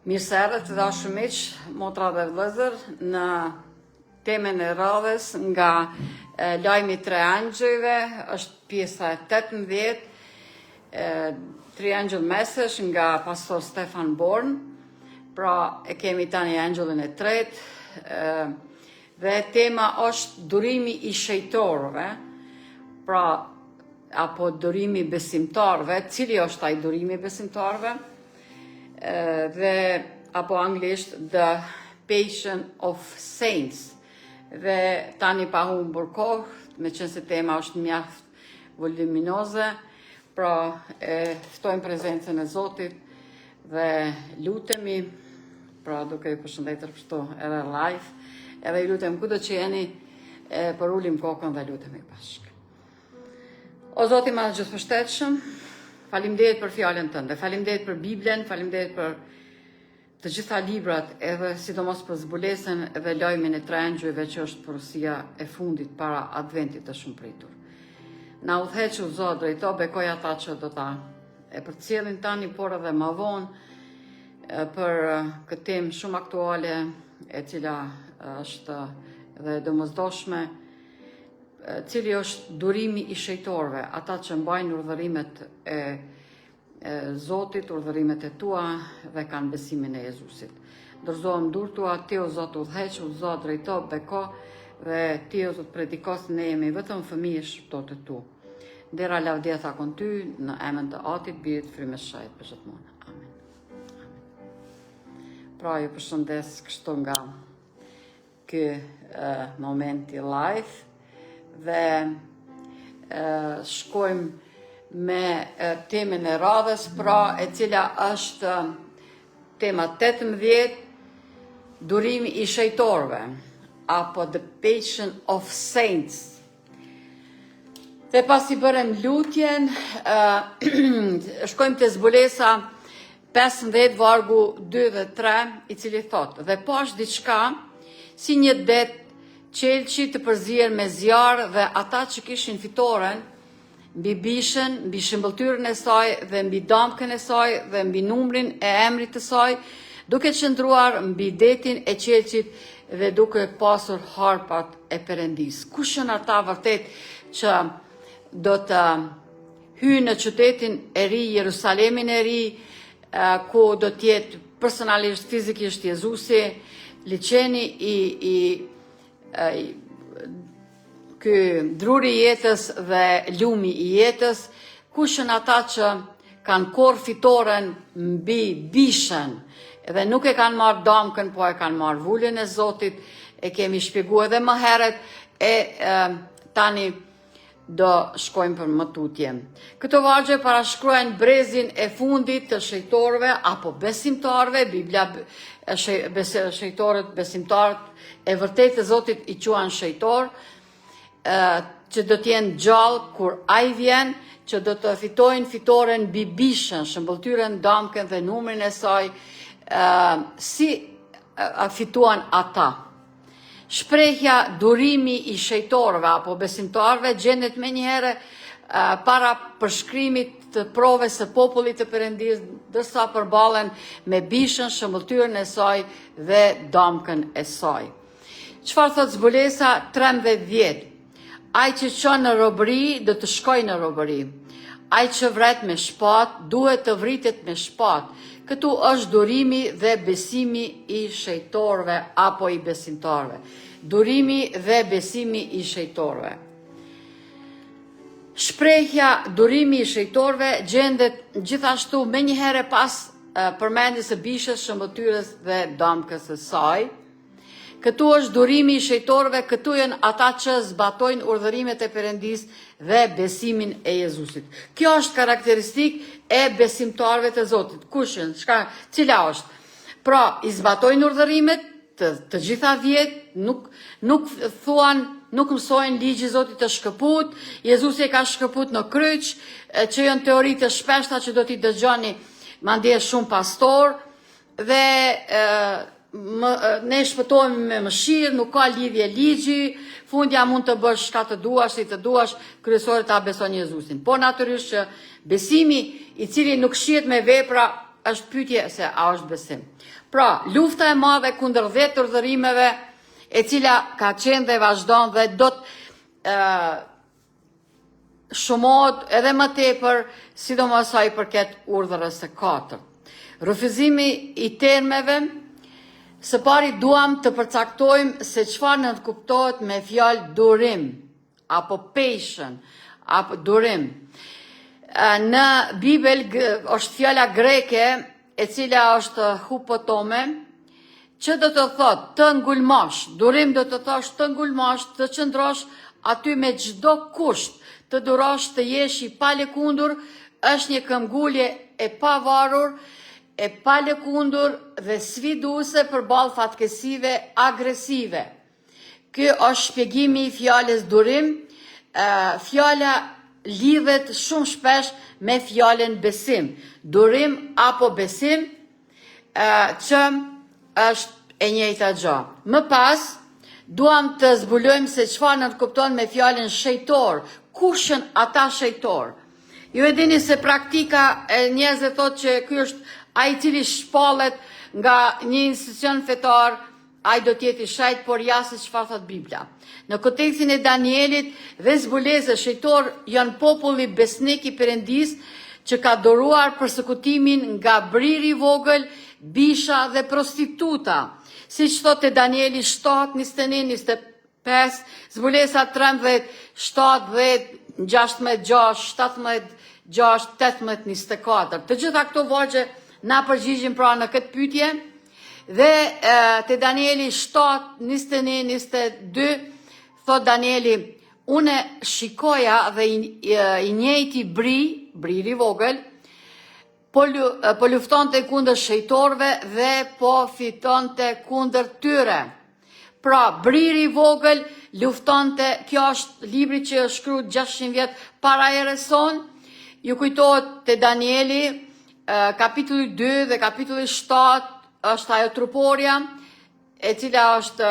Mirë se erdhët të dashur miq, motra dhe vëllezër, në temën e radhës nga lajmi i tre engjëjve, është pjesa e 18, Three Angel Message nga pastor Stefan Born. Pra e kemi tani engjëllin e tretë, dhe tema është durimi i shejtorëve, pra apo durimi i besimtarëve, cili është ai durimi i besimtarëve? Dhe apo anglisht The Patience of Saints. Dhe tani pa humbur kohë, meqenëse tema është mjaft voluminoze, pra e ftojmë prezencën e Zotit dhe lutemi, pra duke ju përshëndetur kështu edhe live, edhe ju lutem kudo që jeni, e përulim kokën dhe lutemi bashkë. O Zot i madh gjithëpushtetshëm, faleminderit për fjalën tënde, faleminderit për Biblën, faleminderit për të gjitha librat, edhe sidomos për zbulesën dhe lajmin e tre engjëjve që është porosia e fundit para adventit të shumëpritur. Na udhëheq o Zot, drejto, bekoj ata që do ta e përcjellin tani, por edhe më vonë për këtë temë shumë aktuale, e cila është dhe e domosdoshme, Cili është durimi i shejtorëve, ata që mbajnë urdhërimet e, e Zotit, urdhërimet e tua dhe kanë besimin e Jezusit. Dorëzohem n'durët tua, ti o Zot udhëheq, udhëzo, drejto, beko dhe ti o Zot prediko, se ne jemi vetëm fëmijë e shërbëtorë të tu. Ndera lavdia takon ty në emën të Atit, Birit, Frymës Shenjtë përgjithmonë. Amen. Amen. Pra ju përshëndes kështu nga ky momenti live dhe shkojmë me temën e radhës, pra e cila është tema 18, durimi i shejtorëve, apo The Patience of Saints. Dhe pasi bërëm lutjen, shkojmë te zbulesa 15 vargu 2 dhe 3, i cili thotë, dhe pashë diçka si një det qelqi të përzier me zjarr dhe ata që kishin fitoren mbi bishën, mbi shëmbëlltyrën e saj dhe mbi damkën e saj dhe mbi numrin e emrit të saj, duke qëndruar mbi detin e qelqit dhe duke pasur harpat e Perëndisë. Kush janë ata vërtet që do të hyjnë në qytetin e ri, Jerusalemin e ri, ku do të jetë personalisht, fizikisht Jezusi, liqeni i, i, i ky druri i jetës dhe lumi i jetës, kush janë ata që kanë korrë fitoren mbi bishën dhe nuk e kanë marrë damkën, po e kanë marrë vulën e Zotit, e kemi shpjegu edhe më herët, e, e tani do shkojmë për më tutje. Këto vargje parashkruajnë brezin e fundit të shejtorëve apo besimtarëve, Biblia shejtorët, besimtarët e vërtetë të Zotit i quan shejtorë, që do të jenë gjallë kur ai vjen, që do të fitojnë fitoren mbi bishën, shëmbëlltyrën, damkën dhe numrin e saj, si fituan ata. Shprehja durimi i shejtorëve apo besimtarëve gjendet menjëherë para përshkrimit të provës së popullit të Perëndisë, ndërsa përballen me bishën, shëmbëlltyrën e saj dhe damkën e saj. Çfarë thotë zbulesa 13:10? Ai që çon në robëri do të shkojë në robëri. Ai që vret me shpatë duhet të vritet me shpatë. Këtu është durimi dhe besimi i shejtorëve apo i besimtarëve. Durimi dhe besimi i shejtorëve. Shprehja durimi i shejtorëve gjendet gjithashtu menjëherë pas përmendjes së bishës, shëmbëlltyrës dhe damkës së saj. Këtu është durimi i shejtorëve, këtu janë ata që zbatojnë urdhërimet e Perëndisë dhe besimin e Jezusit. Kjo është karakteristikë e besimtarëve të Zotit. Kush janë? Çka, cila është? Pra, i zbatojnë urdhërimet të, të gjitha vjet, nuk nuk thuan, nuk mësojnë ligji i Zotit është shkëput, Jezusi e ka shkëput në kryq, që janë teori të shpeshta që do t'i dëgjoni mandej shumë pastorë, Dhe e, më, ne shpëtohemi me mëshirë, nuk ka lidhje ligji, fundja mund të bësh çka të duash, si të duash, kryesore ta beson Jezusin. Por natyrisht që besimi i cili nuk shihet me vepra është pyetje se a është besim. Pra, lufta e madhe kundër 10 urdhërimeve e cila ka qenë dhe vazhdon dhe do të shumohet edhe më tepër, sidomos sa i përket urdhërës së katërt. Rrëfizimi i termeve, së pari duam të përcaktojmë se çfarë nënkuptohet me fjalë durim apo patience apo durim. Në Bibël është fjala greke e cila është hupotome, që do të thotë të ngulmosh, durim do të thosh të ngulmosh, të qëndrosh aty me çdo kusht, të durosh të jesh i palëkundur, është një këmbgulje e pavarur, e palëkundur dhe sfiduese përballë fatkeqësive agresive. Ky është shpjegimi i fjalës durim, fjala lidhet shumë shpesh me fjalën besim. Durim apo besim që është e njëjta gjë. Më pas, duam të zbulojmë se çfarë nënkupton me fjalën shejtor, kush janë ata shejtor. Ju e dini se praktika e njerëzve thotë që ky është ai i cili shpallet nga një institucion fetar Ai do të jetë i shenjtë, por ja se çfarë thotë Bibla. Në kontekstin e Danielit dhe zbulesës, shejtorë janë populli besnik i Perëndisë që ka duruar persekutimin nga briri i vogël, bisha dhe prostituta. Siç thotë te Danieli 7, 21, 25, zbulesa 13, 7, 10, 16, 6, 17, 6, 18, 24. Të gjitha këto vargje na përgjigjin pra në këtë pyetje. Dhe te Danieli 7, 21, 22, thot Danieli, unë shikoja dhe i, i njëjti bri, briri i vogël, po, po luftonte kundër shejtorëve dhe po fitonte kundër tyre. Pra, briri i vogël luftonte, kjo është libri që është shkru 600 vjet para erës sonë, ju kujtohet te Danieli, kapitulli 2 dhe kapitulli 7 është ajo truporja, e cila është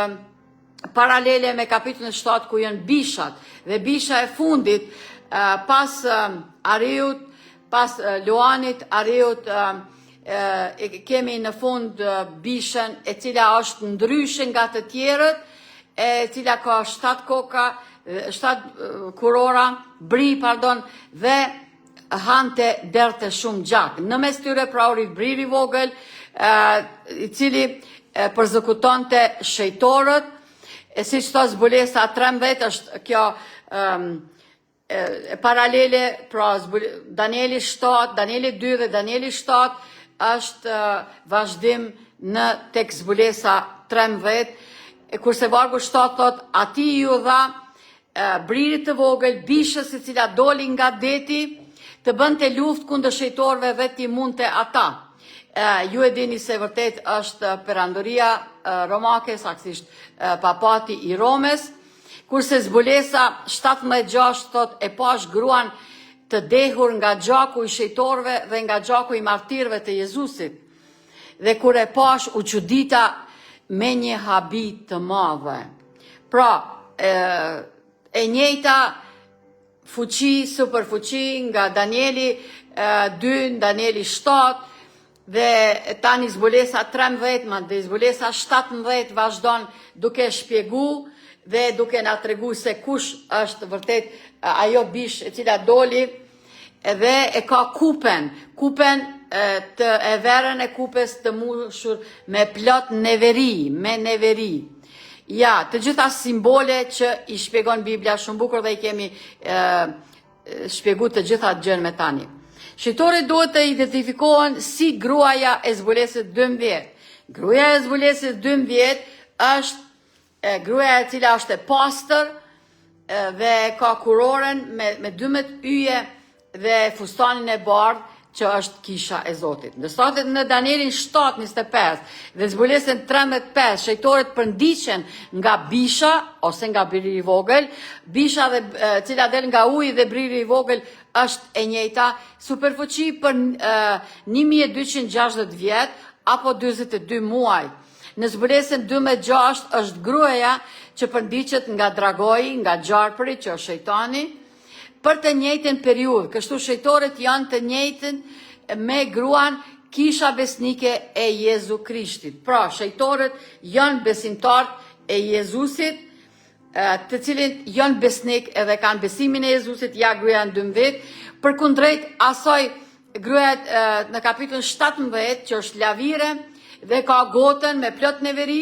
paralele me kapitullin 7 ku janë bishat dhe bisha e fundit pas ariut, pas luanit, ariut e kemi në fund bishën e cila është ndryshe nga të tjerët, e cila ka 7 koka, 7 kurora, bri, pardon, dhe hante derdhte shumë gjak. Në mes tyre pra u rrit briri i vogël, i cili përzekutonte shejtorët, e siç thotë zbulesa 13 është kjo um, e, paralele, pra zbul, Danieli 7, Danieli 2 dhe Danieli 7 është vazhdim në tek zbulesa 13, e kurse vargu 7 thot, atij iu dha bririt të vogël, bishës e cila doli nga deti, të bënte luftë kundër shejtorëve dhe t'i mundte ata. Ju e dini se vërtet është perandoria romake, saktësisht papati i Romës, kurse zbulesa 17.6 thot e pash gruan të dehur nga gjaku i shejtorëve dhe nga gjaku i martirëve të Jezusit. Dhe kur e pash u çudita me një habi të madhe. Pra, e, e njëjta fuqi, superfuqi nga Danieli 2, Danieli 7 dhe tani zbulesa 13, mandej zbulesa 17 vazhdon duke shpjegu dhe duke na tregu se kush është vërtet ajo bishë e cila doli Edhe e ka kupen, kupen të e verën e kupes të mbushur me plot neveri, me neveri. Ja, të gjitha simbole që i shpjegon Biblia shumë bukur dhe i kemi e, shpjegu të gjitha gjer me tani. Shejtorët duhet të identifikohen si gruaja e zbulesës 12. Gruaja e zbulesës 12 është E gruaja e cila është e pastër dhe ka kuroren me, me 12 yje dhe fustanin e bardhë që është kisha e Zotit. Ndërsa në Danielin 7:25 dhe zbulesën 13:5, shejtorët përndiqen nga bisha ose nga briri i vogël, bisha dhe e cila del nga uji dhe briri i vogël është e njëjta superfuqi për 1260 vjet apo 42 muaj. Në zbulesën 12.6 është gruaja që përndiqet nga dragoi, nga gjarpëri që është shejtani, për të njëjtën periudhë. Kështu shejtorët janë të njëjtën me gruan kisha besnike e Jezu Krishtit. Pra, shejtorët janë besimtarët e Jezusit, të cilin janë besnik edhe kanë besimin e Jezusit, ja gruaja në 12, përkundrejt asaj gruaja në kapitullin 17 që është lavire dhe ka gotën me plot neveri,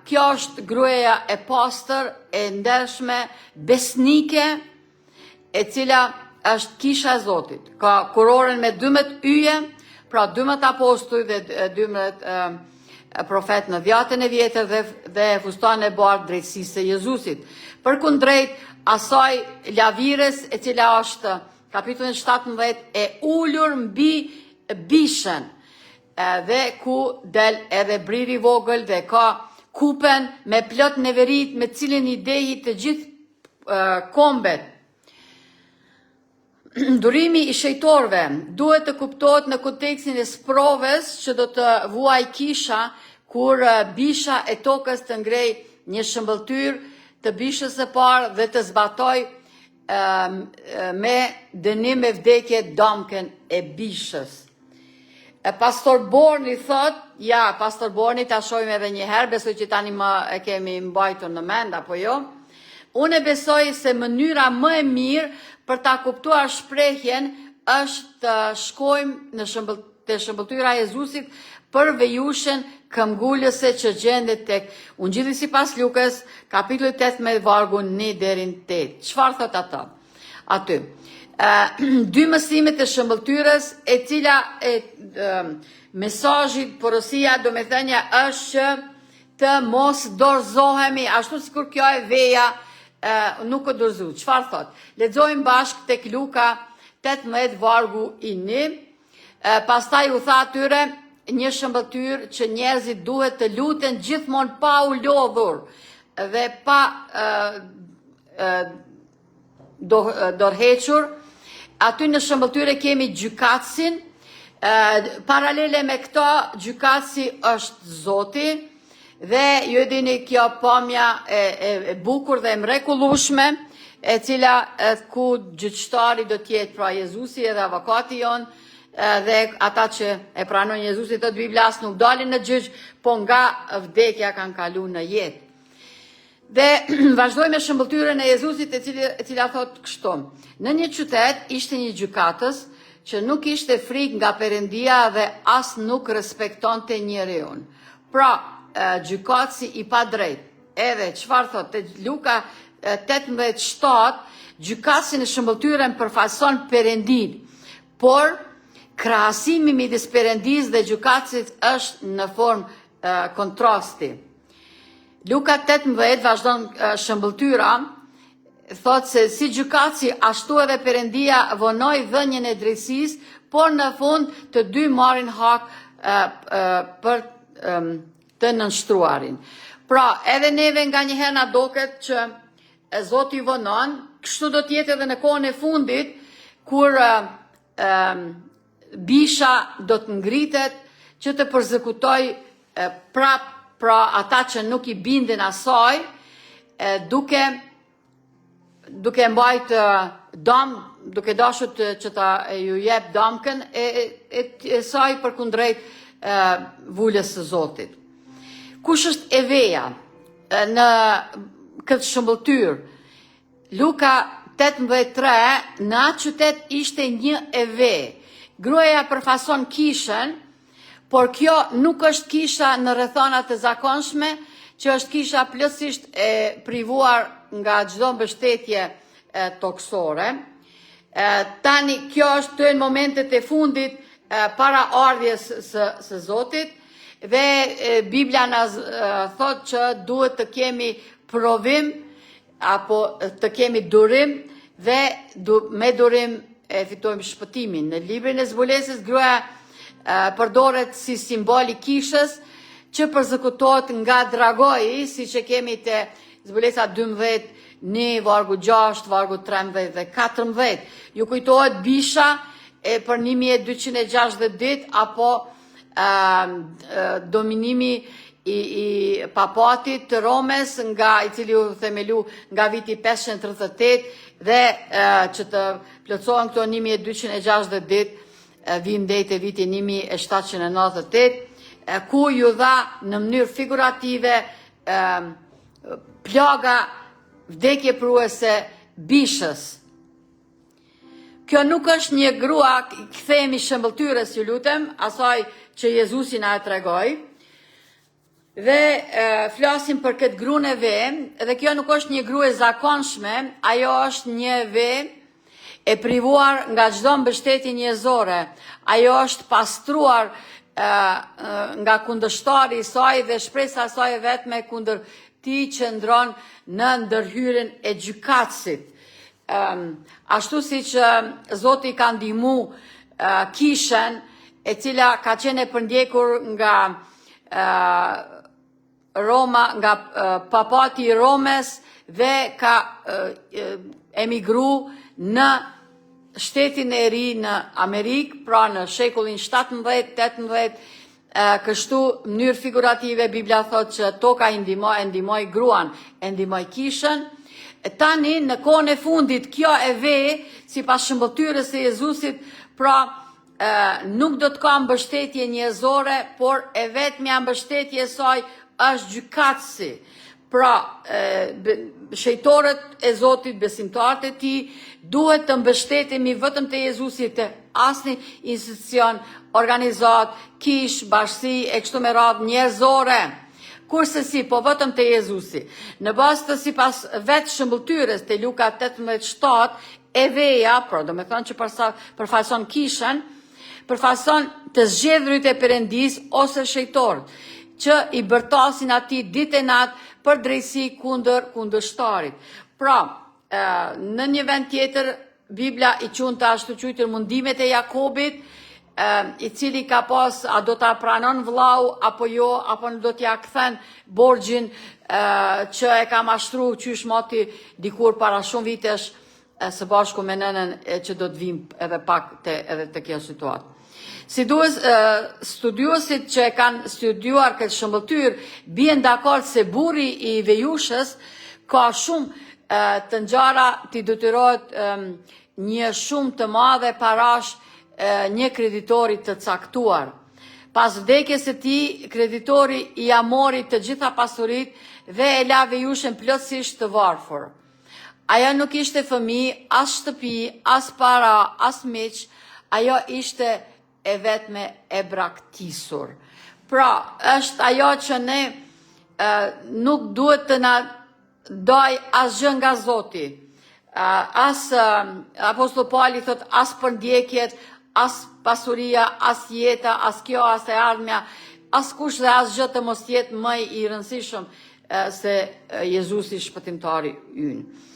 kjo është gruaja e pastër, e ndershme, besnike, e cila është kisha e Zotit. Ka kurorën me 12 yje, pra 12 apostuj dhe 12 profet në dhjatën e vjetër dhe, dhe fustanin e bardhë drejtësisë së Jezusit. Përkundrejt asaj lavires e cila është kapitullin 17 e ulur mbi bishën dhe ku del edhe briri i vogël dhe ka kupen me plot neverit me cilin i dehi të gjithë kombet. Durimi i shejtorëve duhet të kuptohet në kontekstin e sprovës që do të vuajë kisha kur bisha e tokës të ngrejë një shëmbëlltyrë të bishës së parë dhe të zbatojë me dënim me vdekje damkën e bishës. E Pastor Borni thot, ja, Pastor Borni ta shohim edhe një herë, besoj që tani më e kemi mbajtur në mend apo jo. Unë e besoj se mënyra më e mirë për ta kuptuar shprehjen është të shkojmë në shëmbëll te shëmbëlltyra e Jezusit për vejushën këmbgulëse që gjendet tek Ungjilli sipas Lukës, kapitulli 18 vargu 1 deri në 8. Çfarë thot ato? Aty. Dy mësimet e shëmbëlltyrës e cila e, e mesazhi porosia domethënia është që të mos dorëzohemi ashtu sikur kjo e veja e, nuk u dorëzu. Çfarë thot? Lexojmë bashkë tek Luka 18 vargu i 1. E, pastaj u tha atyre një shëmbëlltyrë që njerëzit duhet të luten gjithmonë pa u lodhur dhe pa e, e, do, dorëhequr. Aty në shëmbëlltyrë kemi gjykatësin, paralele me këto, gjykatësi është Zoti, dhe ju e dini kjo pamja e, e, e bukur dhe e mrekullueshme, e cila e, ku gjyqtari do të jetë pra Jezusi edhe avokati jonë, dhe ata që e pranojnë Jezusin thotë Bibla as nuk dalin në gjyq, po nga vdekja kanë kalu në jetë. Dhe vazhdoj me shëmbëlltyrën e Jezusit e cila, e cila thotë kështu. Në një qytet ishte një gjykatës që nuk kishte frikë nga Perëndia dhe as nuk respektonte njeriun. Pra, gjykatësi i padrejtë. Edhe çfarë thotë te Luka 18:7, gjykatësi në shëmbëlltyrën përfaqëson Perëndinë. Por krahasimi midis Perëndisë dhe gjykatësit është në formë kontrasti. Luka 18 vazhdon shëmbëlltyra, thotë se si gjykatësi ashtu edhe Perëndia vonoi dhënien e drejtësisë, por në fund të dy marrin hak për të nënshtruarin. Pra, edhe neve nganjëherë na doket që Zoti vonon, kështu do të jetë edhe në kohën e fundit kur bisha do të ngritet që të përzekutojë prap pra ata që nuk i binden asaj duke duke mbajt dam duke dashur të, që ta ju jep damkën e, e, e saj përkundrejt e, vulës së Zotit. Kush është e veja në këtë shëmbëlltyrë? Luka 18:3, në atë qytet ishte një e ve. Gruaja përfaqëson kishën, por kjo nuk është kisha në rrethana të zakonshme, që është kisha plotësisht e privuar nga çdo mbështetje tokësore. Tani kjo është në momentet e fundit para ardhjes së, së Zotit dhe Bibla na thotë që duhet të kemi provim apo të kemi durim dhe du, me durim e fitojmë shpëtimin. Në librin e zbulesës gruaja përdoret si simbol i kishës që përzekutohet nga dragoi, siç e kemi te zbulesa 12, 1, vargu 6, vargu 13 dhe 14. Ju kujtohet bisha e për 1260 ditë apo dominimi i, i papatit të Romës nga i cili u themelu nga viti 538 dhe e, që të plotësohen këto 1260 ditë vijmë deri te viti 1798, ku ju dha në mënyrë figurative plaga vdekjeprurëse bishës. Kjo nuk është një grua, kthehemi shëmbëlltyrës, ju lutem, asaj që Jezusi na e tregoi. Dhe e, flasim për këtë gruan e ve, dhe kjo nuk është një grua e zakonshme, ajo është një ve e privuar nga çdo mbështetje njerëzore. Ajo është pastruar e, nga kundërshtari i saj dhe shpresa e saj e vetme kundër tij qëndron në ndërhyrjen e gjykatësit. Um, ashtu siç Zoti ka ndihmu uh, kishën e cila ka qenë e përndjekur nga uh, Roma, nga uh, papati i Romës dhe ka uh, emigru në shtetin e ri në Amerikë, pra në shekullin 17, 18, Kështu, në mënyrë figurative, Bibla thotë që toka i ndihmoi, e ndihmoi gruan, e ndihmoi kishën. Tani, në kohën e fundit, kjo e ve, sipas shëmbëlltyrës së Jezusit, pra e, nuk do të ka mbështetje njerëzore, por e vetmja mbështetje e saj është gjykatësi. Pra, shenjtorët e Zotit, besimtarët e tij, duhet të mbështetemi vetëm te Jezusi te asnjë institucion, organizatë, kishë, bashkësi e kështu me radhë njerëzore. Kurrsesi, po vetëm te Jezusi. Në bazë të sipas vetë shëmbëlltyrës te Luka 18:7, e veja, pra domethënë që përsa, përfaqëson kishën, përfaqëson të zgjedhurit e Perëndisë ose shenjtorët, që i bërtasin atij ditë e natë për drejtësi kundër kundërshtarit. Pra, në një vend tjetër Bibla i quan të ashtuquajtur mundimet e Jakobit, i cili ka pas a do ta pranon vllau apo jo, apo nuk do t'ia kthen borxhin që e ka mashtru qysh moti dikur para shumë vitesh së bashku me nënën e që do të vijmë edhe pak te edhe te kjo situatë. Si dues, studiuesit që e kanë studiuar këtë shëmbëlltyrë, bien dakord se burri i vejushës ka shumë të ngjara t'i detyrohet një shumë të madhe parash një kreditori të caktuar. Pas vdekjes së tij, kreditori ia mori të gjitha pasuritë dhe e la vejushën plotësisht të varfër. Ajo nuk ishte fëmijë, as shtëpi, as para, as miq, ajo ishte e vetme e braktisur. Pra, është ajo që ne e, nuk duhet të na dajë asgjë nga Zoti. As apostulli Pali thotë as përndjekjet, as pasuria, as jeta, as kjo, as e ardhmja, askush dhe asgjë të mos jetë më i rëndësishëm se Jezusi shpëtimtari ynë.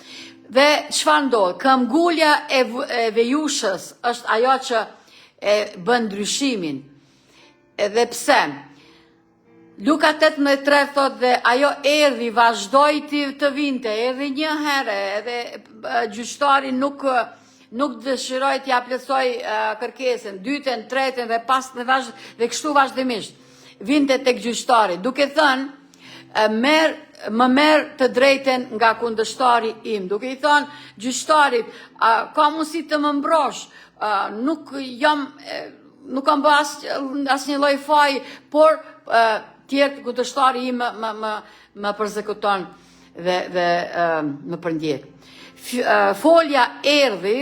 Dhe çfarë ndodh? Këmbgulja e, e vejushës është ajo që e bën ndryshimin. Edhe pse Luka 18:3 thotë dhe ajo erdhi, vazhdoi të, të vinte, erdhi një herë, edhe gjyqtari nuk nuk dëshiroi t'ia plotësojë kërkesën, dytën, tretën dhe pas dhe vazh dhe kështu vazhdimisht. Vinte tek gjyqtari, duke thënë, merr më merr të drejtën nga kundërshtari im, duke i thënë gjyqtarit, a, ka mundësi të më mbrosh, a, nuk jam nuk kam bë as asnjë lloj faji, por tjetër kundërshtari im më më më, më përzekuton dhe dhe më përndjek. Folja erdhi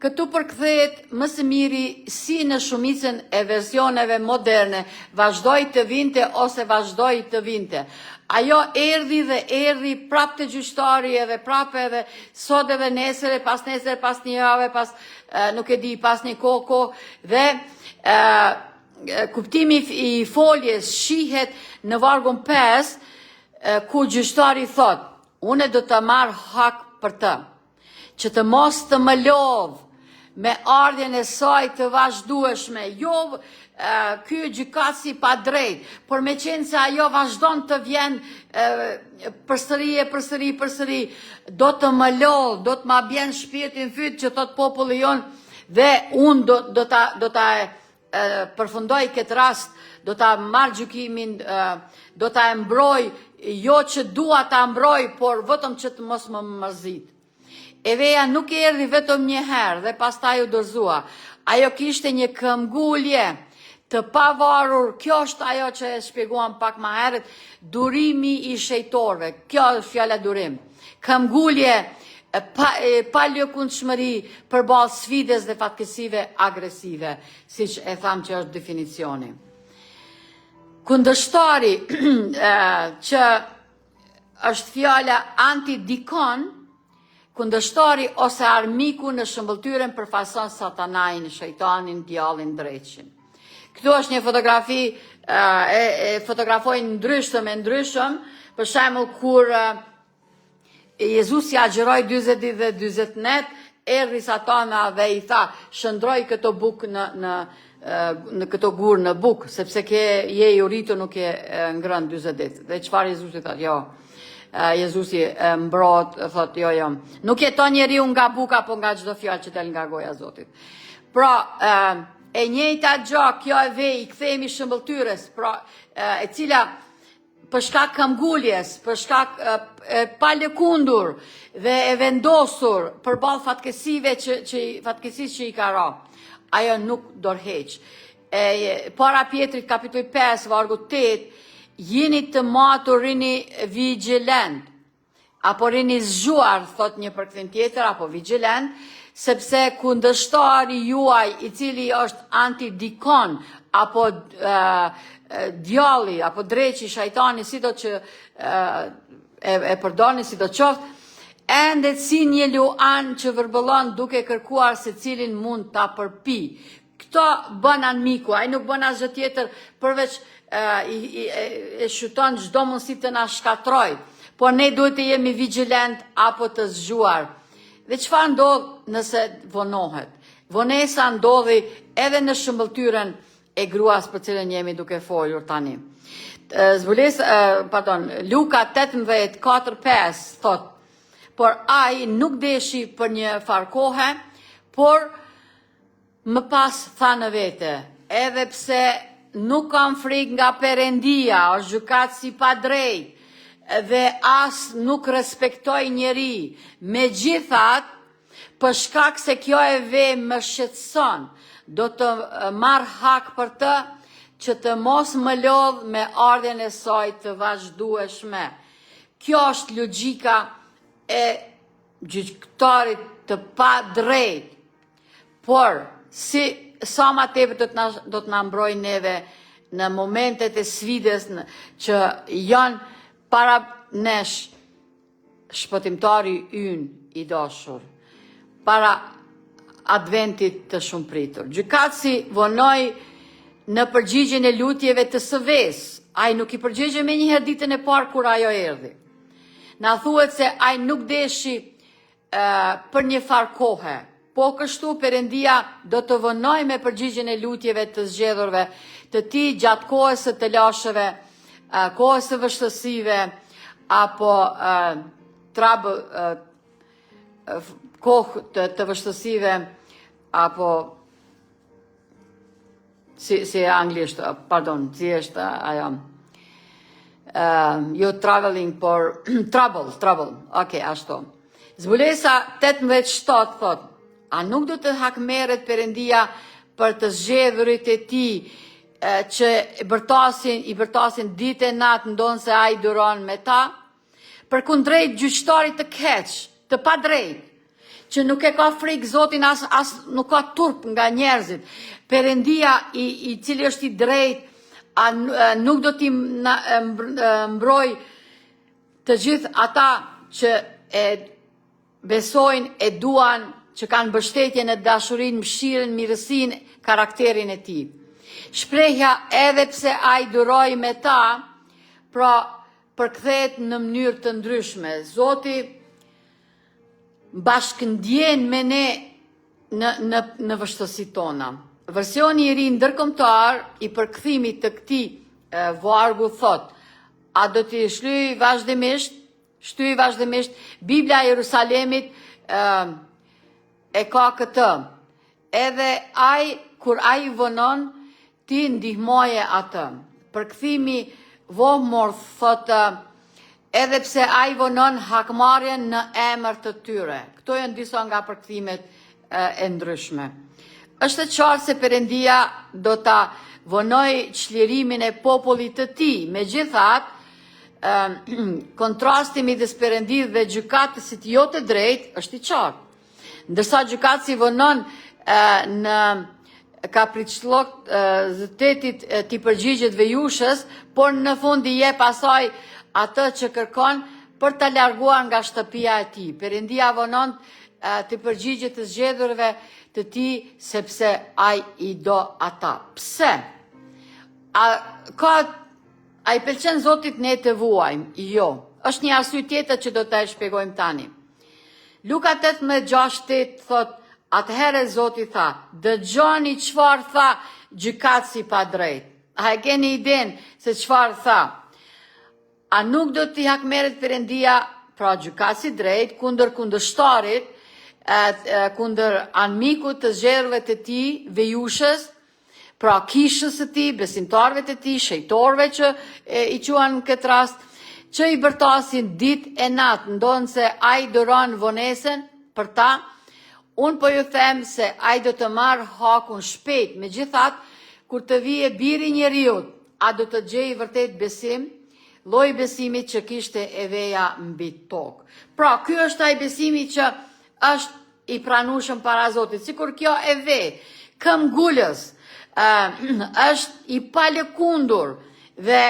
këtu përkthehet më së miri si në shumicën e versioneve moderne, vazhdoi të vinte ose vazhdoi të vinte. Ajo erdhi dhe erdhi prapë te gjyqtari edhe prapë edhe sot edhe nesër e pas nesër pas një jave pas nuk e di pas një kohë kohë dhe e, kuptimi i foljes shihet në vargun 5 ku gjyqtari thotë, unë do të marr hak për të, që të mos të më lodhë me ardhjen e saj të vazhdueshme, jo ky gjykatësi i padrejtë, por meqenëse ajo vazhdon të vjen përsëri e përsëri përsëri, do të më lodhë, do të ma bjen shpirtin n'fyt që thotë populli jonë dhe unë do, do ta do ta përfundoj këtë rast, do ta marr gjykimin, do ta e mbroj, jo që dua ta mbroj, por vetëm që të mos më mërzit. E veja nuk erdhi vetëm një herë dhe pastaj u dorëzua. Ajo kishte një këmbgulje të pavarur, kjo është ajo që e shpjeguam pak ma herët, durimi i shenjtorëve. Kjo është fjala durim. Këmbgulje pa, e, palëkundshmëri përballë sfidës dhe fatkeqësive agresive, siç e thamë që është definicioni. Kundërshtari që është fjala antidikon, kundërshtari ose armiku në shëmbëlltyrën përfaqëson satanain, shejtanin, djallin, dreqin. Këtu është një fotografi, e, e fotografojnë ndryshëm e ndryshëm, për shembull kur Jezusi agjëroi 40 ditë dhe 40 net, erdhi Satana dhe i tha, shndërroj këto bukë në në në këto gurë në bukë, sepse ke je i uritur nuk ke ngrënë 40 ditë. Dhe çfarë Jezusi tha? Jo. Jezusi mbrohet, thotë, jo, jo. Nuk jeton njeriu nga buka, po nga çdo fjalë që del nga goja e Zotit. Pra, e njëjta gjë, kjo e ve i kthehemi shëmbëlltyrës, pra e cila për shkak këmbguljes, për shkak e palëkundur dhe e vendosur përballë fatkeqësive që që fatkeqësisë që i ka ra. Ajo nuk dorëheq. E para Pjetrit kapitulli 5 vargu 8, jini të matur, rini vigjilent. Apo rini zgjuar, thot një përkthim tjetër, apo vigjilent, sepse kundërshtari juaj, i cili është antidikon, apo e, djalli, apo dreqi, shajtani, sido që e, e, e përdorni, sido qoftë, endet si një luan që vërbëllon duke kërkuar se cilin mund ta përpi. Këto bën anmiku, ai nuk bën asgjë tjetër përveç e, i, i, e, e shqyrton çdo mundësi të na shkatërrojë. Por ne duhet të jemi vigjilent apo të zgjuar. Dhe çfarë ndodh nëse vonohet? Vonesa ndodhi edhe në shëmbëlltyrën e gruas për cilën jemi duke folur tani. Zbules, pardon, Luka 18, 4, 5, thot, por ai nuk deshi për një farë kohe, por Më pas tha në vete, Edhe pse nuk kam frikë nga Perëndia, është gjykatës i padrejtë dhe as nuk respektoj njeri, megjithatë, për shkak se kjo e ve më shqetëson, do të marr hak për të, që të mos më lodhë me ardhjen e saj të vazhdueshme. Kjo është logjika e gjyqtarit të padrejtë. Por, si sa ma tepër do të na do të na mbrojë neve në momentet e sfidës në, që janë para nesh shpëtimtari ynë i dashur, para adventit të shumëpritur. Gjykatësi vonoi në përgjigjen e lutjeve të së vesë. Ai nuk i përgjigj menjëherë ditën e parë kur ajo erdhi. Na thuhet se ai nuk deshi për një farë kohe. Po kështu Perëndia do të vonojë me përgjigjen e lutjeve të zgjedhurve të tij gjatë kohës së telasheve, kohës së vështirësive apo trab kohë të, të vështirësive apo si si anglisht, pardon, si është ajo. Uh, jo traveling, por trouble, trouble. Ok, ashtu. Zbulesa 18.7 thot, a nuk do të hakmerret Perëndia për të zgjedhurit e tij që bërtasin, i bërtasin ditë e natë ndonëse ai duron me ta? Përkundrejt gjyqtarit të keq, të padrejtë, që nuk e ka frikë Zotin as as nuk ka turp nga njerëzit. Perëndia i, i cili është i drejtë, a nuk do t'i mbrojë të gjithë ata që e besojnë e duan që kanë mbështetje në dashurinë, mëshirën, mirësinë, karakterin e tij. Shprehja edhe pse ai duroi me ta, pra përkthehet në mënyrë të ndryshme. Zoti bashkëndjen me ne në në në vështirësitë tona. Versioni i ri ndërkombëtar i përkthimit të këtij vargu thotë: A do t'i shlyj vazhdimisht, shtyj vazhdimisht Bibla e Jerusalemit e, e ka këtë. Edhe ai kur ai vonon, ti ndihmoje atë. Përkthimi Vohmor thotë edhe pse ai vonon hakmarrjen në emër të tyre. Këto janë disa nga përkthimet e ndryshme. Është e qartë se Perëndia do ta vonojë çlirimin e popullit të tij. Megjithatë, kontrasti midis Perëndisë dhe gjykatësit jo të drejtë është i qartë. Ndërsa gjykatësi vonon në kapriçllozitetit t'i përgjigjet vejushës, por në fund i jep asaj atë që kërkon për ta larguar nga shtëpia e tij. Perëndia vonon t'i përgjigjet të zgjedhurve të tij sepse ai i do ata. Pse? A ka a i pëlqen Zotit ne të vuajmë? Jo. Është një arsye tjetër që do ta shpjegojmë tani. Luka 18, 6, 8 thotë, atëherë Zoti tha, dëgjoni çfarë tha gjykatësi i padrejtë. A e keni idenë se çfarë tha? A nuk do t'i hakmerret Perëndia, pra gjykatësi i drejtë, kundër kundërshtarit, kundër armikut të zgjedhurve të tij, vejushës, pra kishës së tij, besimtarëve të tij, shejtorëve që e, i quan në këtë rast, që i bërtasin ditë e natë, ndonëse ai duron vonesën për ta, unë po ju them se ai do të marrë hakun shpejt, megjithatë, kur të vijë biri i njeriut, a do të gjejë vërtet besim, lloji i besimit që kishte e veja mbi tokë. Pra, ky është ai besimi që është i pranueshëm para Zotit, sikur kjo e ve, këmbëngulës, është i palëkundur dhe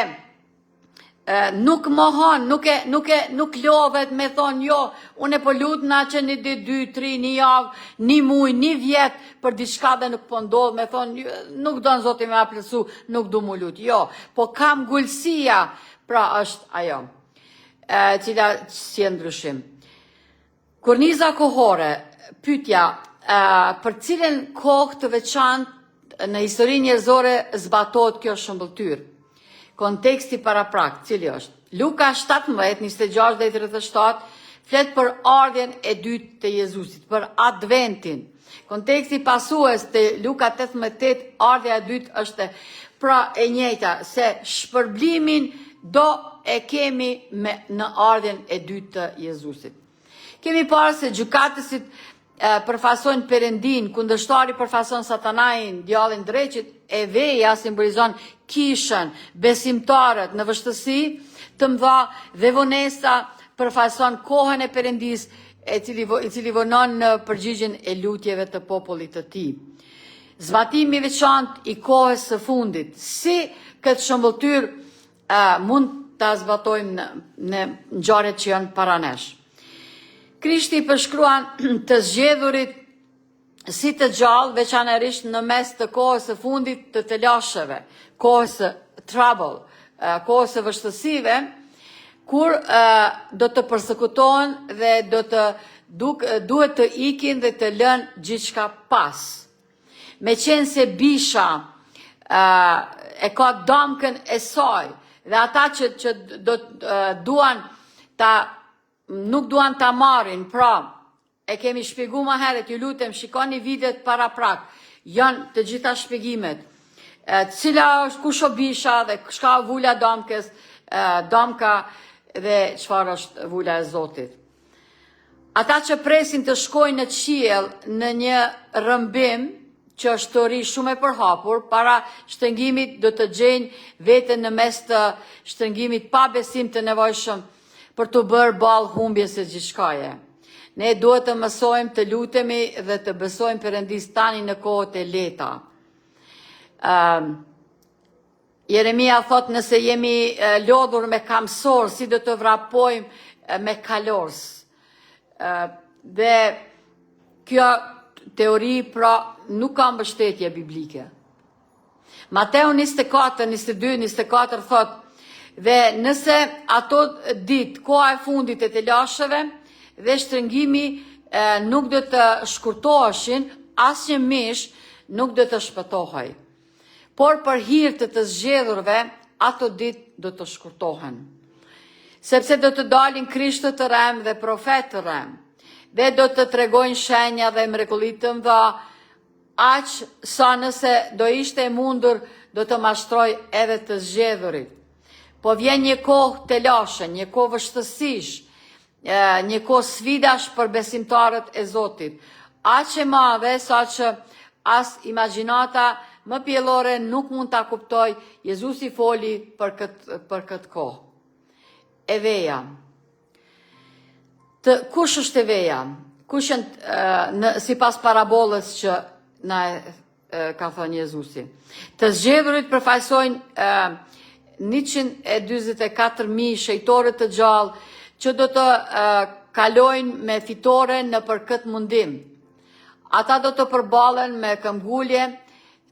nuk mohon, nuk e nuk e nuk lodhet me thon jo, unë po lutna që një ditë, dy, tri, një javë, një muaj, një vjet për diçka dhe nuk po ndodh, me thon nuk don Zoti me ma plotësu, nuk du mu lut. Jo, po kambgulësia, pra është ajo, e cila sjell ndryshim. Korniza kohore, pyetja, për cilën kohë të veçantë në historinë njerëzore zbatohet kjo shëmbëlltyrë? Konteksti paraprak, cili është? Luka 17, 26 dhe 37 flet për ardhjen e dytë të Jezusit, për adventin. Konteksti pasues te Luka 18, ardhja e dytë është pra e njëjta se shpërblimin do e kemi me në ardhjen e dytë të Jezusit. Kemi parë se gjykatësit përfaqësojnë Perëndinë, kundërshtari përfaqëson Satanain, djallin dreqit, e veja simbolizon kishën, besimtarët në vështirësi të mëdha dhe vonesa përfaqëson kohën e Perëndisë, e cili i cili vonon në përgjigjen e lutjeve të popullit të tij. Zbatimi i veçantë i kohës së fundit, si këtë shëmbëlltyrë mund ta zbatojmë në, në ngjarjet që janë para nesh. Krishti përshkruan të zgjedhurit si të gjallë, veçanërisht në mes të kohës së fundit të telasheve, kohës së trouble, kohës së vështirësive, kur do të persekutohen dhe do të duk, duhet të ikin dhe të lënë gjithçka pas. Meqenëse bisha e ka damkën e saj dhe ata që, që do duan ta nuk duan ta marrin, pra e kemi shpjegu ma herët, ju lutem, shikoni videot paraprak, janë të gjitha shpjegimet. Cila është kush o bisha dhe çka vula damkës, damka dhe çfarë është vula e Zotit. Ata që presin të shkojnë në qiell në një rrëmbim, që është teori shumë e përhapur, para shtrëngimit do të gjejnë veten në mes të shtrëngimit pa besim të nevojshëm për të bërë ballë humbjes së gjithçkaje. Ne duhet të mësojmë të lutemi dhe të besojmë Perëndisë tani në kohët e lehta. Um, Jeremia thotë nëse jemi lodhur me kamësor, si do të vrapojmë me kalorës. Dhe kjo teori pra nuk ka mbështetje biblike. Mateu 24, 22, 24 thotë, dhe nëse ato ditë, koha e fundit e telasheve dhe shtrëngimi nuk do të shkurtoheshin, asnjë mish nuk do të shpëtohej. Por për hir të të zgjedhurve, ato ditë do të shkurtohen. Sepse do të dalin Krishtë të rremë dhe profetë të rremë, dhe do të tregojnë shenja dhe mrekulli të mëdha, aq sa nëse do ishte e mundur do të mashtrojë edhe të zgjedhurit. Po vjen një kohë telashe, një kohë vështirësish, një kohë sfidash për besimtarët e Zotit. Aq e madhe sa që. as imagjinata më pjellore nuk mund ta kuptojë, Jezusi foli për këtë për këtë kohë. E veja. Të kush është e veja? Kush janë në sipas parabolës që na e, ka thënë Jezusi? Të zgjedhurit përfaqësojnë 144.000 shejtorë të gjallë që do të kalojnë me fitore nëpër këtë mundim. Ata do të përballen me këmbgulje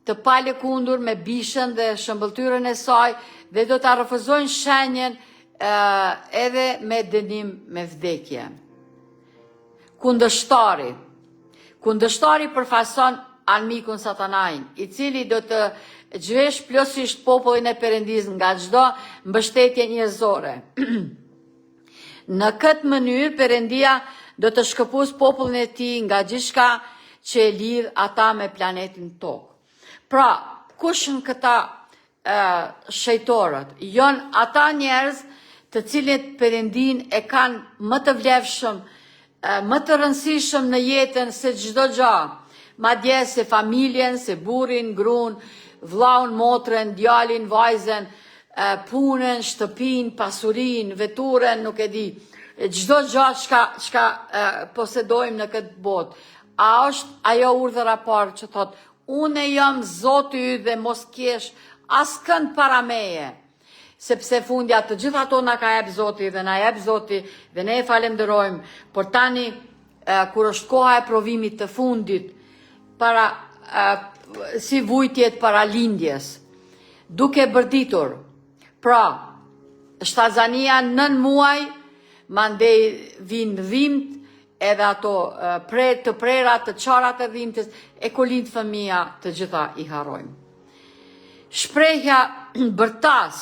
të palëkundur me bishën dhe shëmbëlltyrën e saj dhe do ta refuzojnë shenjën edhe me dënim me vdekje. Kundërshtari. Kundërshtari përfaqëson armikun satanain, i cili do të zhvesh plotësisht popullin e Perëndisë nga çdo mbështetje njerëzore. Në këtë mënyrë Perëndia do të shkëpusë popullin e tij nga gjithçka që e lidh ata me planetin Tokë. Pra, kush janë këta e, shejtorët? Janë ata njerëz të cilët Perëndinë e kanë më të vlefshëm, e, më të rëndësishëm në jetën se çdo gjë. Madje se familjen, se burrin, gruan, vllaun, motrën, djalin, vajzën, punën, shtëpinë, pasurinë, veturën, nuk e di, çdo gjë çka çka posedojmë në këtë botë. A është ajo urdhëra parë që thotë, unë jam Zoti yt dhe mos kesh askënd para meje, sepse fundja të gjitha ato na ka jep Zoti dhe na jep Zoti dhe ne e falenderojmë, por tani kur është koha e provimit të fundit para si vujtjet para lindjes, duke bërditur. Pra, shtatzania nën muaj, mandej vijnë dhimt, edhe ato pre, të prera, të çarat e dhimtës, e kur lind fëmija, të gjitha i harrojmë. Shprehja bërtas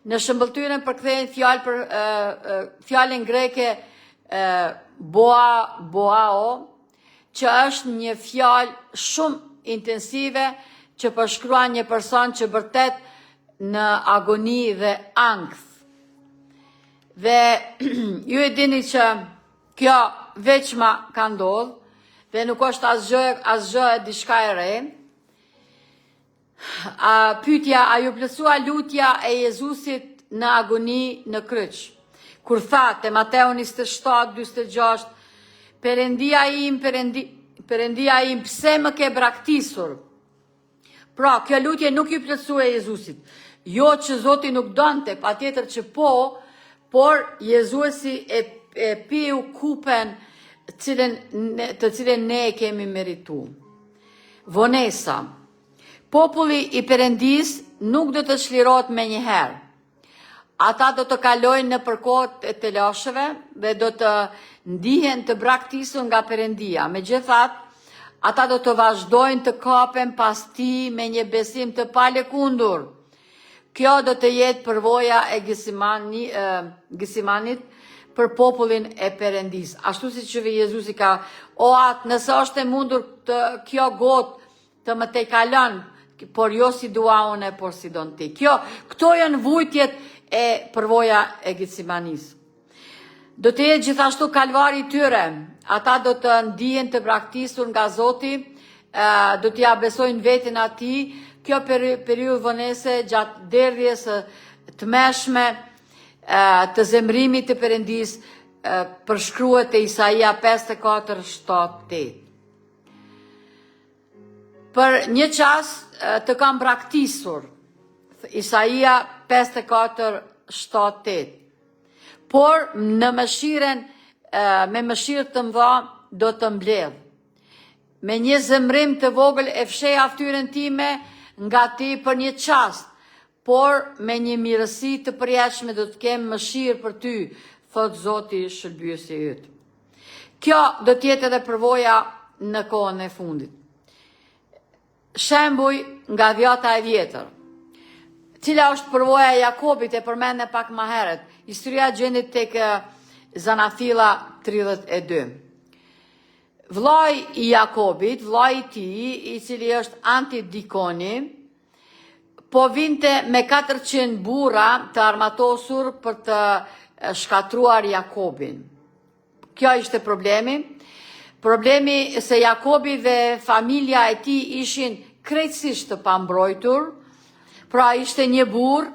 në shëmbëlltyrën përkthehen fjalë për e, e, fjalën greke e, boa boao, që është një fjalë shumë intensive që përshkruan një person që bërtet në agoni dhe ankth. Dhe ju e dini që kjo veçma ka ndodhë dhe nuk është asgjë, asgjë e diçka e re. A, pyetja, a iu plotësua lutja e Jezusit në agoni në kryq? Kur tha te Mateu 27, 46, Perëndia im, Perëndi, Perëndia im, pse më ke braktisur? Pra, kjo lutje nuk iu plotësua Jezusit. Jo që Zoti nuk donte, patjetër që po, por Jezusi e, e piu kupen cilën, të cilën ne e kemi meritu. Vonesa. Populli i Perëndisë nuk do të çlirohet menjëherë. Ata do të kalojnë nëpër kohët e telasheve dhe do të ndihen të braktisur nga Perëndia. Megjithatë, ata do të vazhdojnë të kapen pas tij me një besim të palëkundur. Kjo do të jetë përvoja e Gethsemani, Gethsemanit për popullin e Perëndisë. Ashtu siç që Jezusi ka, o atë, nëse është e mundur të, kjo gotë të më tejkalon, por jo si dua unë, por si don ti. Kjo, këto janë vujtjet e përvoja e Gethsemanisë. Do të jetë gjithashtu kalvari i tyre. Ata do të ndihen të braktisur nga Zoti, do t'ia besojnë veten atij. Kjo periudhë vonese gjatë derdhjes së tmerrshme të zemërimit të Perëndisë përshkruhet te Isaia 54 7 8. Për një çast të kam braktisur, Isaia 54 7 8. Por në mëshirën, me mëshirë të mëdha do të mbledh. Me një zemërim të vogël e fsheha fytyrën time nga ti për një çast, por me një mirësi të përjetshme do të kem mëshirë për ty, thotë Zoti shëlbyesi yt. Kjo do të jetë edhe përvoja në kohën e fundit. Shembuj nga dhjata e vjetër. Cila është përvoja e Jakobit e përmendëm pak më herët? Historia gjendet tek Zanafilla 32. Vllai i Jakobit, vllai i tij, i cili është antidikoni, po vinte me 400 burra të armatosur për të shkatërruar Jakobin. Kjo ishte problemi. Problemi se Jakobi dhe familja e tij ishin krejtësisht të pambrojtur, pra ishte një burrë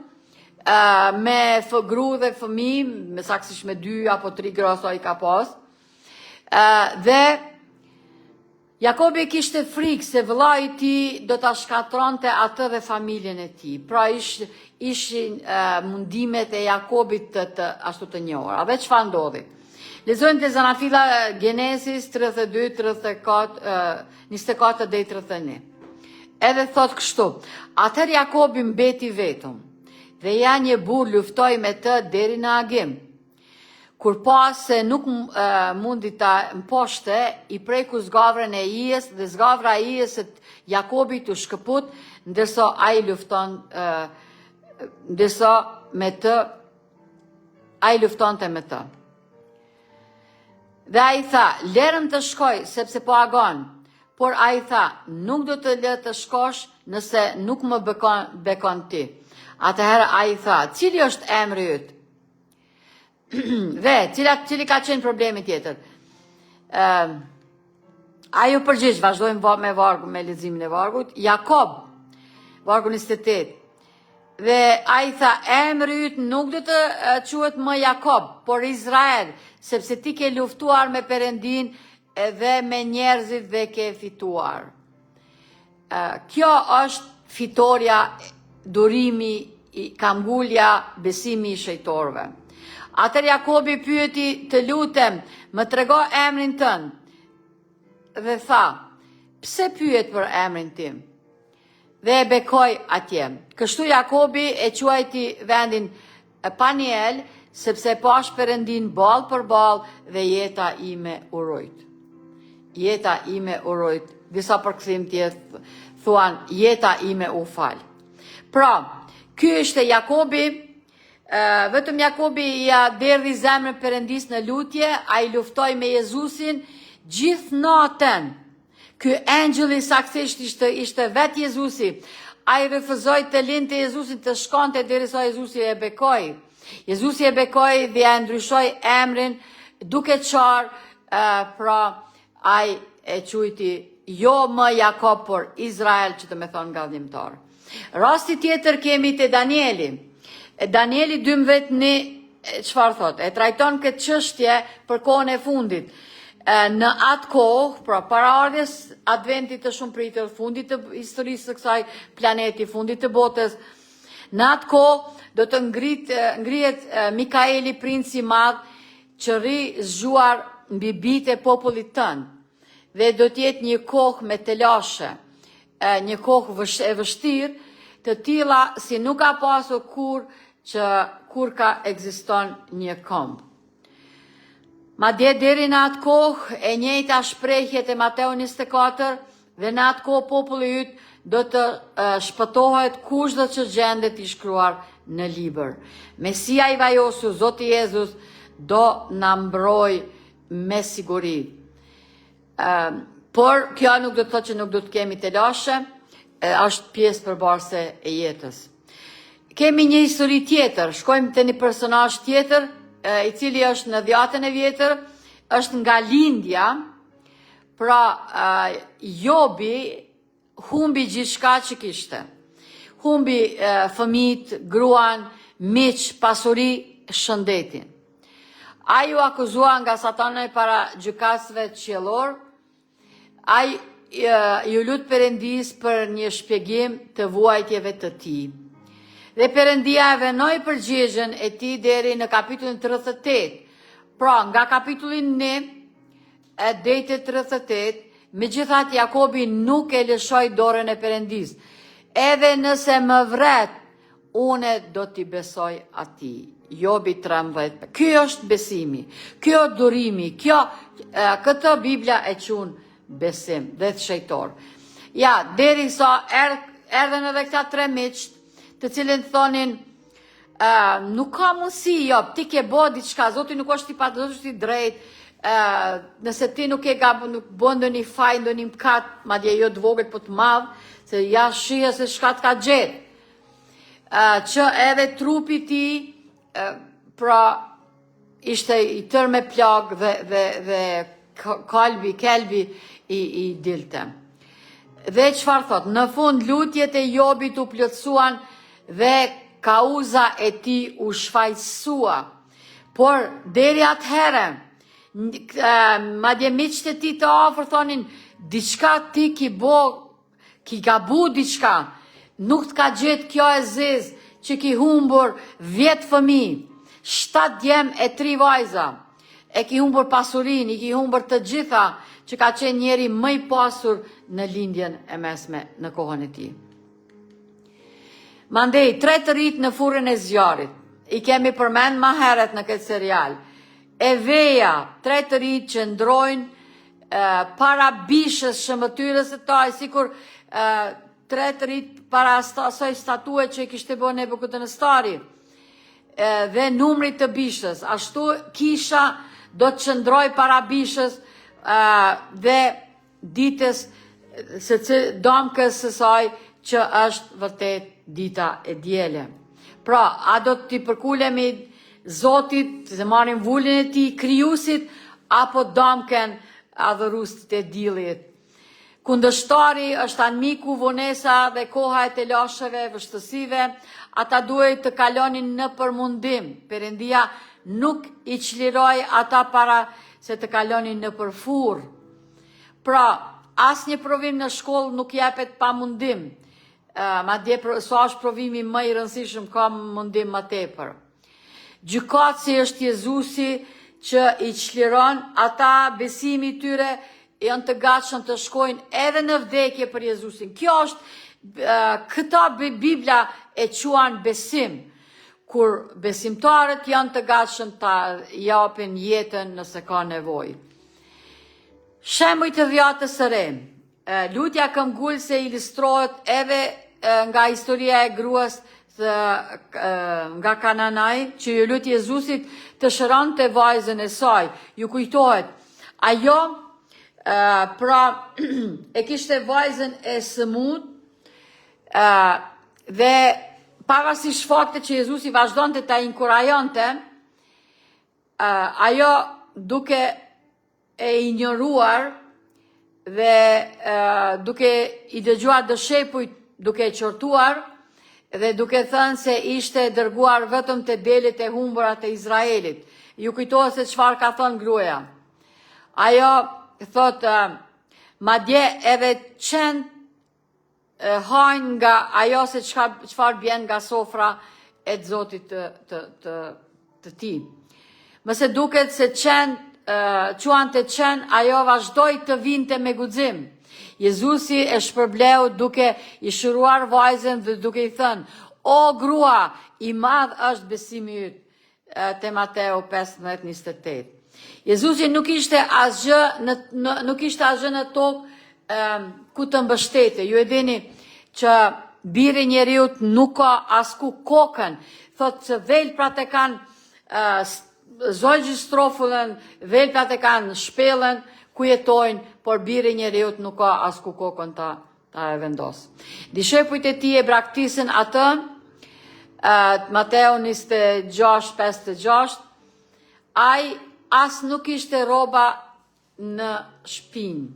me gru dhe fëmijë, me saktësisht me dy apo tri gra sa i ka pas. Dhe Jakobi kishte frikë se vëllai i tij do ta shkatërronte atë dhe familjen e tij. Pra ish, ishin uh, mundimet e Jakobit të, të ashtu të njohura. Dhe çfarë ndodhi? Lexojmë te Zanafilla Genesis 32, 34, uh, 24 deri 31. Edhe thotë kështu, atëherë Jakobi mbeti vetëm, dhe ja një burrë luftoi me të deri në agim. Kur pa se nuk mundi ta mposhte, i preku zgavrën e ijës dhe zgavra e ijës së Jakobit u shkëput, ndërsa ai lufton ndërsa me të ai luftonte me të. Dhe ai tha, lërëm të shkoj, sepse po agon. Por ai tha, nuk do të lë të shkosh nëse nuk më bekon, bekon ti. Atëherë ai tha, cili është emri yt? Dhe, cila, cili ka qenë problemi tjetër? Uh, ai u përgjigj, vazhdojmë me vargu, me leximin e vargut, Jakob, vargu 28, dhe ai tha, emri yt nuk do të quhet më Jakob, por Izrael, sepse ti ke luftuar me Perëndinë edhe me njerëzit dhe ke fituar. Kjo është fitorja, durimi, këmbëngulja, besimi i shenjtorëve. Atëherë Jakobi pyeti të lutem, më trego emrin tënd. Dhe tha, pse pyet për emrin tim? Dhe e bekoi atje. Kështu Jakobi e quajti vendin Paniel, sepse pashë Perëndinë ballë për ballë dhe jeta ime u rujt. Jeta ime u rujt. Disa përkthim tjerë thuan jeta ime u fal. Pra, ky ishte Jakobi, vetëm Jakobi ia derdhi zemrën Perëndisë në lutje, ai luftoi me Jezusin gjithë natën. Ky engjëlli saktësisht ishte ishte vetë Jezusi. Ai refuzoi të linte Jezusin të shkonte derisa Jezusi e bekoi. Jezusi e bekoi dhe ia ndryshoi emrin duke qarë, pra ai e quajti jo më Jakob, por Izrael, që do me thonë ngadhnjimtar. Rasti tjetër kemi te Danieli. Danieli 12 një çfarë thotë? E trajton këtë çështje për kohën e fundit. Në atë kohë, pra para ardhjes adventit të shumëpritur, fundit të historisë së kësaj planeti, fundit të botës, në atë kohë do të ngrit, ngrihet Mikaeli, princi i madh, që rri zgjuar mbi bijtë e popullit tënd. Dhe do të jetë një kohë me telashe, një kohë vësh, e vështirë, të tilla si nuk ka pasur kurrë që kur ka ekziston një komb. Madje deri në atë kohë e njëjta shprehje te Mateu 24 dhe në atë kohë populli yt do të shpëtohet kushdo që gjendet i shkruar në libër. Mesia i vajosur, Zoti Jezus, do na mbrojë me siguri. Ëm, por kjo nuk do të thotë që nuk do të kemi telashe, është pjesë përbërëse e jetës. Kemi një histori tjetër, shkojmë te një personazh tjetër, i cili është në dhjatën e vjetër, është nga lindja, pra Jobi Humbi gjithçka që kishte. Humbi fëmijët, gruan, miq, pasuri, shëndetin. Ai u akuzua nga Satanai para gjykatësve qiellorë. Ai iu lut Perëndisë për një shpjegim të vuajtjeve të tij. Dhe Perëndia e vonoi përgjigjen e tij deri në kapitullin 38. Pra, nga kapitulli 1 E deri te 38, megjithatë Jakobi nuk e lëshoi dorën e Perëndisë. Edhe nëse më vret, unë do t'i besoj atij. Jobi 13. Ky është besimi, ky është durimi, kjo këtë Bibla e quan besim dhe të shenjtor. Ja, derisa er, erdhën edhe këta tre miqtë, të cilët thonin Uh, nuk ka mundësi, jo, ti ke bo diçka, Zoti nuk është i pa, Zoti është i drejtë, uh, nëse ti nuk e gabon, nuk bën ndonjë faj, ndonjë mëkat, madje jo të vogël, po të madh, se ja shihe se çka të ka gjetë. Uh, që edhe trupi i tij, uh, pra, ishte i tërë me plagë dhe, dhe, dhe Kalbi, kelbi i, i dilte. Dhe çfarë thotë? Në fund lutjet e Jobit u plotësuan dhe kauza e tij u shfajësua. Por deri atëherë, madje miqtë e tij të afër thonin, diçka ti ki bo, ki gabu diçka, nuk të ka gjetë kjo e zezë që ki humbur 10 fëmijë, 7 djem e 3 vajza. E ki humbur pasurinë, i ki humbur të gjitha që ka qenë njeri më i pasur në lindjen e mesme në kohën e tij. Mandej, tre të rinjtë në furrën e zjarrit, i kemi përmend ma herët në këtë serial. E veja, tre të rinjtë qëndrojnë para bishës shëmbëlltyrës së taj, sikur tre të rinjtë para asaj statue që e kishte bo Nebukadnetsari dhe numrit të bishës. Ashtu kisha do të qëndrojë para bishës dhe ditës së që damkës së saj që është vërtet dita e diele. Pra, a do t'i përkulemi Zotit, të marrim vulën e tij, krijuesit, apo damkën adhuruesit e diellit? Kundërshtari është anmiku, vonesa dhe koha e telasheve, vështirësive, ata duhej të kalonin nëpër mundim. Perëndia nuk i çliroi ata para se të kalonin nëpër furrë. Pra, asnjë provim në shkollë nuk jepet pa mundim. Madje sa është provimi më i rëndësishëm ka mundim më tepër. Gjykatësi është Jezusi që i çliron ata besimi i tyre janë të gatshëm të shkojnë edhe në vdekje për Jezusin. Kjo është këta Bibla e quan besim kur besimtarët janë të gatshëm ta japin jetën nëse ka nevojë. Shembuj të dhjatës së re. Lutja këmbgulëse ilustrohet edhe nga historia e gruas të, nga Kananai, që iu lut Jezusit të shëronte vajzën e saj. Ju kujtohet, ajo pra e kishte vajzën e sëmurë dhe pavarësisht faktit që Jezusi vazhdonte ta inkurajonte, ajo duke e injoruar dhe duke i dëgjuar dishepujt duke e qortuar dhe duke thënë se ishte dërguar vetëm te delet e humbura të Izraelit. Ju kujtohet se çfarë ka thënë gruaja. Ajo thotë, madje edhe qentë hajnë nga ajo se çka çfarë bjen nga sofra e të Zotit të të të të tij. Mëse duket se qen quante qen, ajo vazhdoi të vinte me guxim. Jezusi e shpërbleu duke i shëruar vajzën dhe duke i thënë, o grua, i madh është besimi yt. Te Mateu 15:28. Jezusi nuk ishte asgjë në, në nuk ishte asgjë në tokë ku të mbështetej. Ju e dini që biri i njeriut nuk ka asku kokën. Thotë se dhelprat e kanë zogjtë strofullën, dhelprat e kanë shpellën ku jetojnë, por biri i njeriut nuk ka asku kokën ta ta e vendos. Dishepujt e tij e braktisën atë, Mateu 26, 56, ai as nuk kishte rroba në shpinë.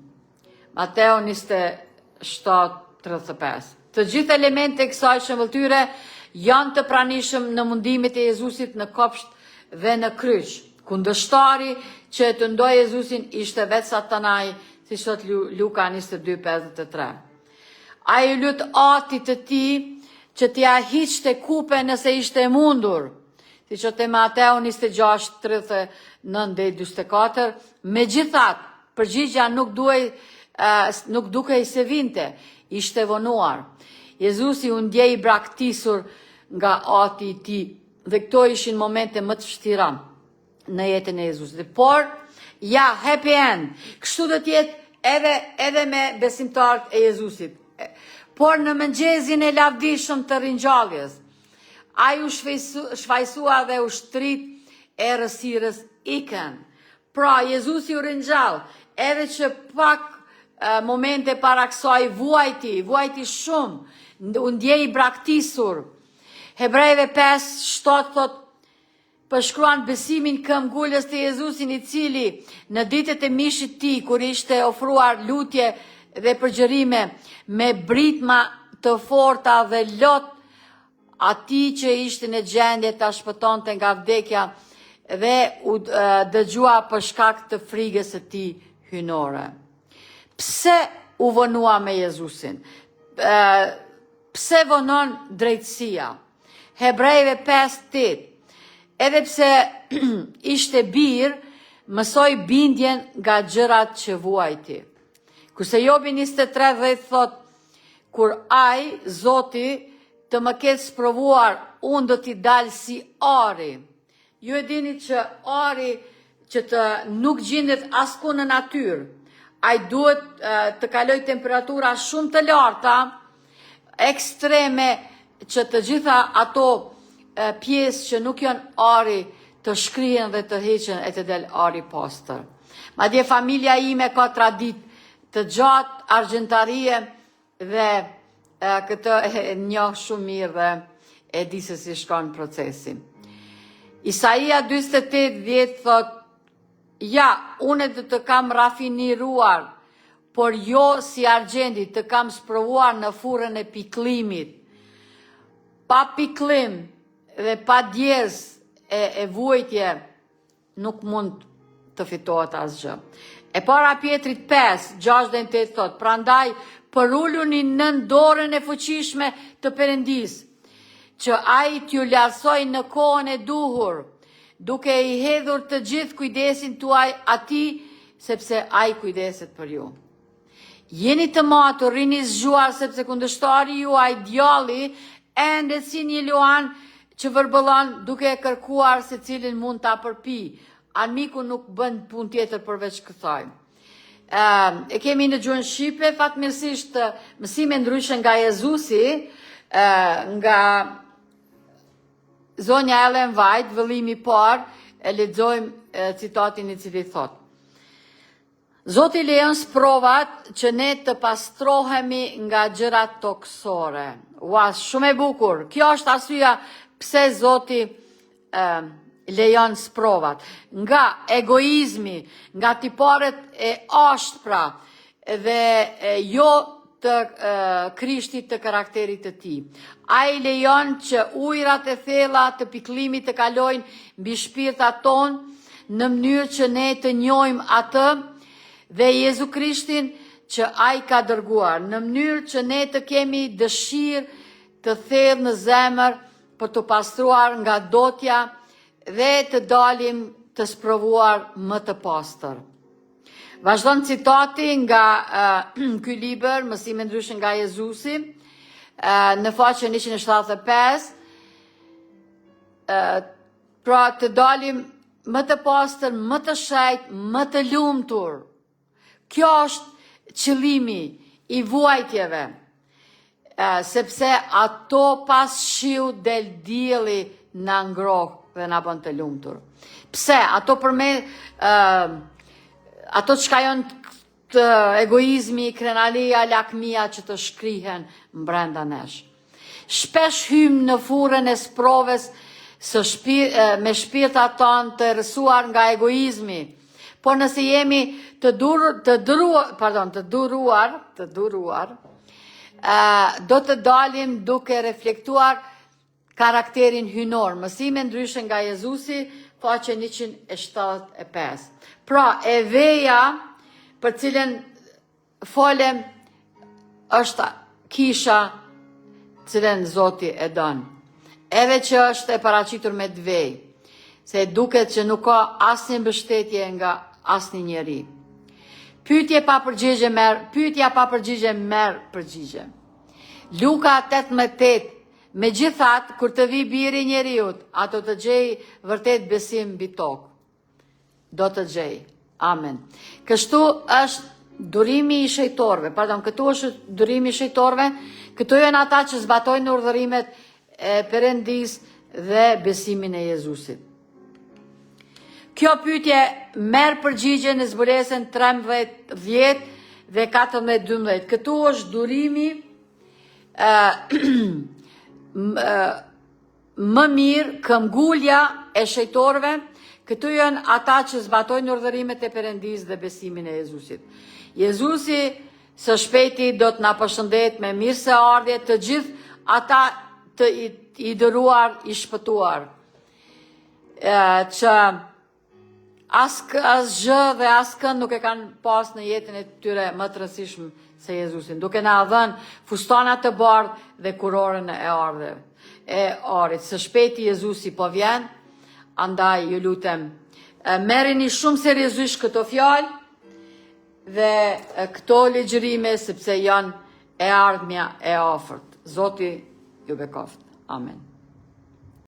Mateu 27, 35. Të gjithë elementet e kësaj shëmbëlltyre janë të pranishëm në mundimet e Jezusit në kopsht dhe në kryq. Kundërshtari që e tundoi Jezusin ishte vetë Satanai, siç thotë Luka 22:53. Ai iu lut atit të tij që t'ia hiqte kupën nëse ishte e mundur, siç thotë te Mateu 26:39 deri 44. Megjithatë, përgjigja nuk duhej nuk dukej se vinte, ishte vonuar. Jezusi u ndje i braktisur nga ati i tij Dhe këto ishin momente më të vështira në jetën e Jezusit. Por, ja, happy end. Kështu do të jetë edhe, edhe me besimtarët e Jezusit. Por në mëngjezin e lavdishëm të ringjalljes, ai u shfajsua dhe ushtritë e errësirës ikën. Pra, Jezusi u ringjall, edhe që pak momente para kësaj vuajti, vuajti shumë, u ndje i braktisur, Hebrejve 5, 7 thotë. përshkruan besimin këmbgulës të Jezusin i cili në ditët e mishit tij kur ishte ofruar lutje dhe përgjërime me britma të forta dhe lot atij që ishte në gjendje ta shpëtonte nga vdekja dhe u dëgjua për shkak të frigës së tij hyjnore. Pse u vonua me Jezusin? Pse vonon drejtësia? Hebrejve 5:8. Edhe pse ishte bir, mësoi bindjen nga gjërat që vuajti. Kurse Jobi 23:10 thotë, kur ai, Zoti, të më ketë sprovuar, unë do t'i dal si ari. Ju e dini që ari që të nuk gjindet askund në natyrë, ai duhet të kalojë temperatura shumë të larta, ekstreme, që të gjitha ato pjesë që nuk janë ari të shkrihen dhe të heqen e të del ari pastër. Madje familja ime ka traditë të gjatë argjentarie dhe këtë e njoh shumë mirë dhe e di se si shkon procesi. Isaia 48:10 thotë: Ja, unë të të kam rafiniruar, por jo si argjendi, të kam sprovuar në furrën e pikëllimit. Pa pikëllim dhe pa djersë e, e vuajtje nuk mund të fitohet asgjë. E para Pjetrit 5, 6 dhe 8 thotë, prandaj përuluni nën dorën e fuqishme të Perëndisë, që ai t'ju lartësojë në kohën e duhur, duke i hedhur të gjithë kujdesin tuaj atij, sepse ai kujdeset për ju. Jeni të matur, rrini zgjuar, sepse kundërshtari juaj, djalli, endet si një luan që vërbëllon duke e kërkuar se cilin mund ta përpijë. Armiku nuk bën punë tjetër përveç kësaj. E kemi në gjuhën shqipe, fatmirësisht mësime ndryshe nga Jezusi, nga Zonja Ellen White, vëllimi i parë, e lexojmë citatin i cili thotë. Zoti lejon sprovat që ne të pastrohemi nga gjërat tokësore. Ua, shumë e bukur. Kjo është arsyeja pse Zoti e, lejon sprovat. Nga egoizmi, nga tiparet e ashpra dhe e, jo të e, Krishtit të karakterit të tij. Ai lejon që ujërat e thella të pikëllimit të kalojnë mbi shpirtat tonë në mënyrë që ne të njohim atë dhe Jezu Krishtin që ai ka dërguar, në mënyrë që ne të kemi dëshirë të thellë në zemër për t'u pastruar nga ndotja dhe të dalim të sprovuar më të pastër. Vazhdon citati nga uh, ky libër, Mësime ndryshe nga Jezusi, uh, në faqen 175, uh, pra të dalim më të pastër, më të shenjtë, më të lumtur. Kjo është qëllimi i vuajtjeve, sepse ato pas shiut del dielli na ngroh dhe na bën të lumtur. Pse? Ato për me, ato çka janë të egoizmi, krenaria, lakmia që të shkrihen mbrenda nesh. Shpesh hyjmë në furrën e sprovës së shpir, me shpirtat tanë të errësuar nga egoizmi. Por nëse jemi të dur, të dru, pardon, të duruar, të duruar, ë do të dalim duke reflektuar karakterin hyjnor, mësime ndryshe nga Jezusi, faqe 175. Pra, e veja për cilën Folem është kisha cilën Zoti e don. Edhe që është e paraqitur me të vej, se duket që nuk ka asnjë mbështetje nga asnjë njeri. Pyetje pa përgjigje merr, pyetja pa përgjigje merr përgjigje. Luka 18:8 Megjithatë, kur të vijë biri i njeriut, a do të gjejë vërtet besim mbi tokë. Do të gjejë. Amen. Kështu është durimi i shejtorëve. Pardon, këtu është durimi i shejtorëve. Këtu janë ata që zbatojnë urdhërimet e Perëndisë dhe besimin e Jezusit. Kjo pyetje merr përgjigje në zbulesën 13 10 dhe 14 12. Këtu është durimi ë më mirë këmbgulja e shejtorëve, këtu janë ata që zbatojnë urdhërimet e Perëndisë dhe besimin e Jezusit. Jezusi së shpejti do të na përshëndet me mirëseardhje të gjithë ata të i dëruar, i shpëtuar, e, që as asgjë dhe askënd nuk e kanë pas në jetën e tyre më të rëndësishëm se Jezusin, duke na dhënë fustana të bardhë dhe kurorën e ardhe, e arit. Së shpejti Jezusi po vjen, andaj ju lutem, merrini shumë seriozisht këto fjalë dhe këto ligjërime sepse janë e ardhmja e afërt. Zoti ju bekoftë. Amen.